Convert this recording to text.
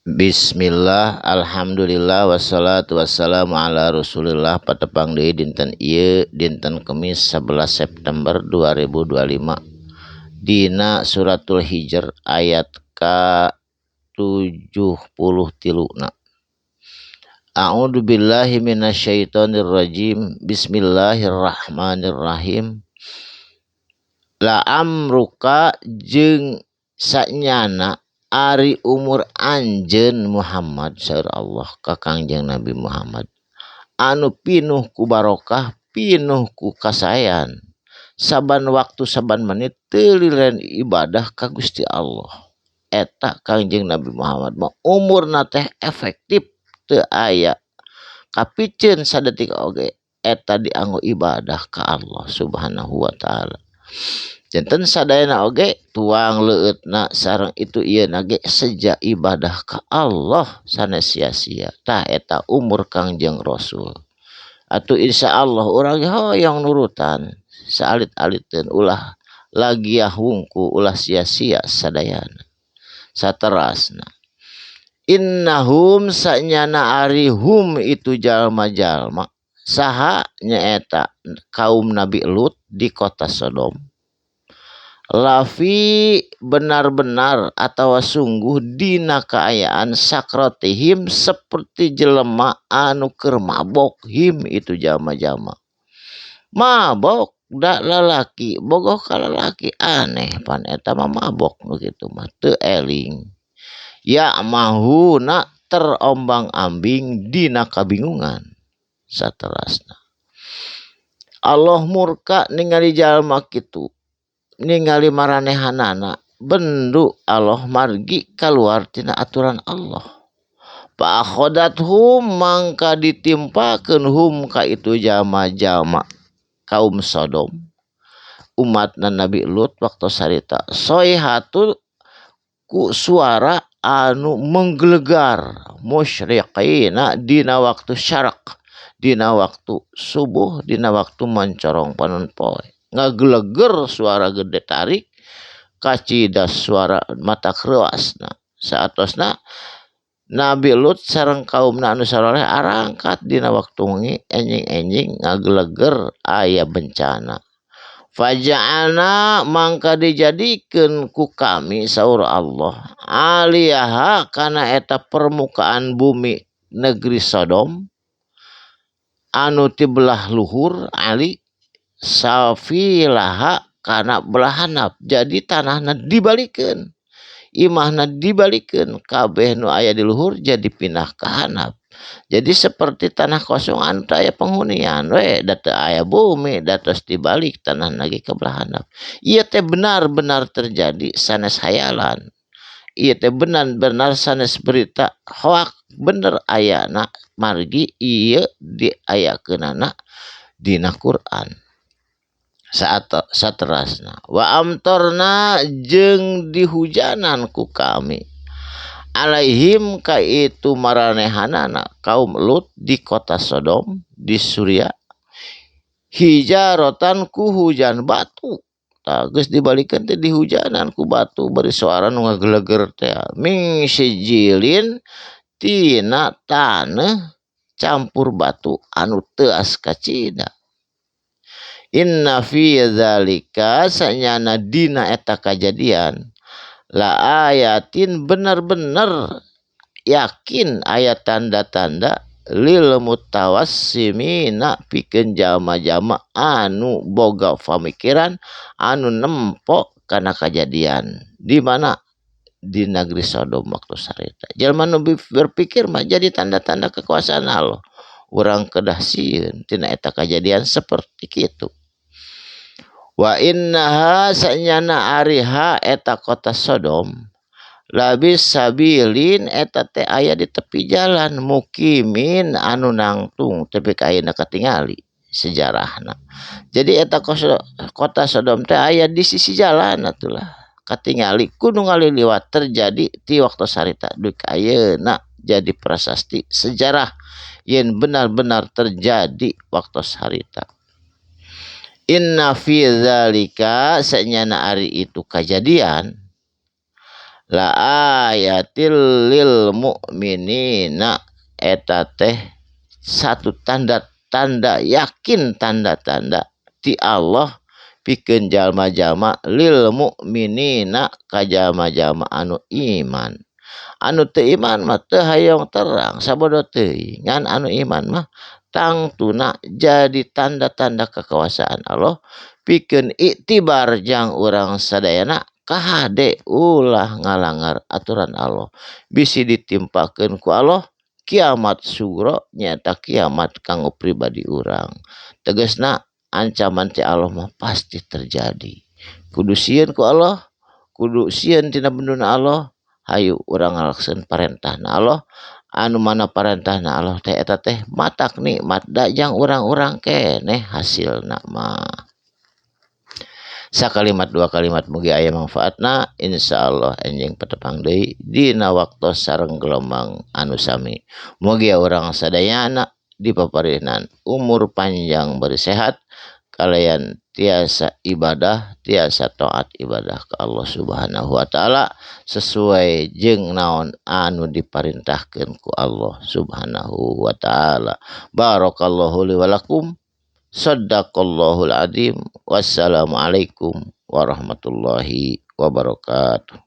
Bismillah, alhamdulillah, wassalatu wassalamu ala rasulillah. Patepang deui dinten ieu, dinten Kemis 11 September 2025, dina suratul Hijr ayat ka 73 na. A'udzu billahi minasyaitonir rajim. Bismillahirrahmanirrahim. La amruka jeung sanyana ari umur anjeun Muhammad, saur Allah ka Kangjeng Nabi Muhammad, anu pinuh ku barokah, pinuh ku kasaean, saban waktu saban menit teu liren ibadah ka Gusti Allah. Eta Kangjeng Nabi Muhammad mah umurna teh efektif, teu aya kapiceun sadetik oge eta dianggo ibadah ka Allah Subhanahu wa taala. Janten sadayana oge tuang leueutna sareng itu ieu nage seja ibadah ka Allah sanes sia-sia. Tah eta umur Kangjeng Rasul. Atuh insyaallah urang ge hoyong nurutan saalit-aliteun, ulah lagiah wungku, ulah sia-sia sadayana. Saterasna, innahum sanyana ari hum itu jalma-jalma, saha nyaeta kaum Nabi Lut di kota Sodom, lafi benar-benar atau sungguh dina kaayaan sakratihim seperti jelema anu keur mabok. Him itu jalma-jalma mabok da lalaki bogoh ka lalaki, aneh pan eta mah mabok nu kitu mah teu eling. Ya mahuna terombang-ambing dina kabingungan. Saterasna, Allah murka ningali jalma kitu, ningali maranehanana bendu Allah margi kaluar tina aturan Allah. Fa akhodathum mangka ditimpakeun hum ka itu jalma-jalma kaum Sodom umatna Nabi Lut waktu sarita soihatu ku suara anu menggelegar, musyriqina dina waktu syaraq, dina waktu subuh, dina waktu mencorong panon poe, ngageleger suara gede tarik kacida suara mata kreuasna. Saatosna Nabi Lut sareng kaumna anu saroleh arangkat dina waktu wengi, enjing-enjing ngageleger aya bencana. Faja'alna mangka dijadikeun ku kami, saur Allah, aliyaha kana eta permukaan bumi negeri Sodom anu ti belah luhur ali safilaha kana belah handap. Jadi tanahna dibalikeun, imahna dibalikeun, kabeh nu aya di luhur jadi pindah ka handap. Jadi seperti tanah kosong anu teu aya penghunian we, da teu aya bumi, da tos dibalik tanah lagi ke belah handap. Ieu teh benar-benar terjadi, sanes hayalan. Ieu teh benar-benar sanes berita hoak, bener ayana margi ieu diayakeunana dina Quran. Saat saterasna, wa amtorna jeung dihujanan ku kami alaihim ka itu maranehanana kaum Lut di kota Sodom di Suria hijarotan ku hujan batu. Tah geus dibalikeun teh dihujanan ku batu bari suara nu ngageleger teh ming sijilin tina taneuh campur batu anu teuas kacida. Inna fi dzalika sanyana dina eta kajadian la ayatin benar-benar yakin aya tanda-tanda lil mutawassimina pikeun jalma-jalma anu boga pamikiran anu nempo kana kajadian di mana di negeri Sodom waktu sarita. Jalma nu berpikir mah jadi tanda-tanda kekuasaan Allah. Urang kedah sieun tina eta kajadian seperti kitu. Wa innaha sanyana ariha eta kota Sodom labis sabilin eta teh aya di tepi jalan mukimin anu nangtung tepi ka ayeuna katingali sejarahna. Jadi eta kota Sodom teh aya di sisi jalan atulah katingali kudu ngaliliwat terjadi ti waktu sarita dugi ka ayeuna jadi prasasti sejarah yen benar-benar terjadi waktu harita. Inna fi dzalika sanyana ari itu kajadian La ayatil lil mu'minina eta teh satu tanda-tanda yakin tanda-tanda ti Allah pikeun jalma-jalma lil mu'minina ka jalma-jalma anu iman. Anu teu iman mah teu hayang terang sabodo teuing, ngan anu iman mah tangtuna jadi tanda-tanda kekuasaan Allah pikeun iktibar jang urang sadayana kahade ulah ngalanggar aturan Allah. Bisi ditimpakeun ku Allah kiamat sugro nyaeta kiamat kanggo pribadi urang. Tegasna ancaman ti Allah mah pasti terjadi. Kudu sieun ku Allah, kudu sieun tina benduna Allah, hayu urang ngalaksaneun parentahna Allah. Anu mana parentahna Allah teh eta teh matak nikmat da jang urang-urang keneh hasilna mah. Sakalimat dua kalimat mugi aya manfaatna, insyaallah enjing patepang deui dina waktos sareng gelombang anu sami. Mugi urang sadayana dipaparinan umur panjang bari sehat kalayan tiasa ibadah, tiasa taat ibadah ka Allah Subhanahu wa taala sesuai jeung naon anu diparintahkeun ku Allah Subhanahu wa taala. Barakallahu li wa lakum. Sadaqallahul azim. Wassalamualaikum warahmatullahi wabarakatuh.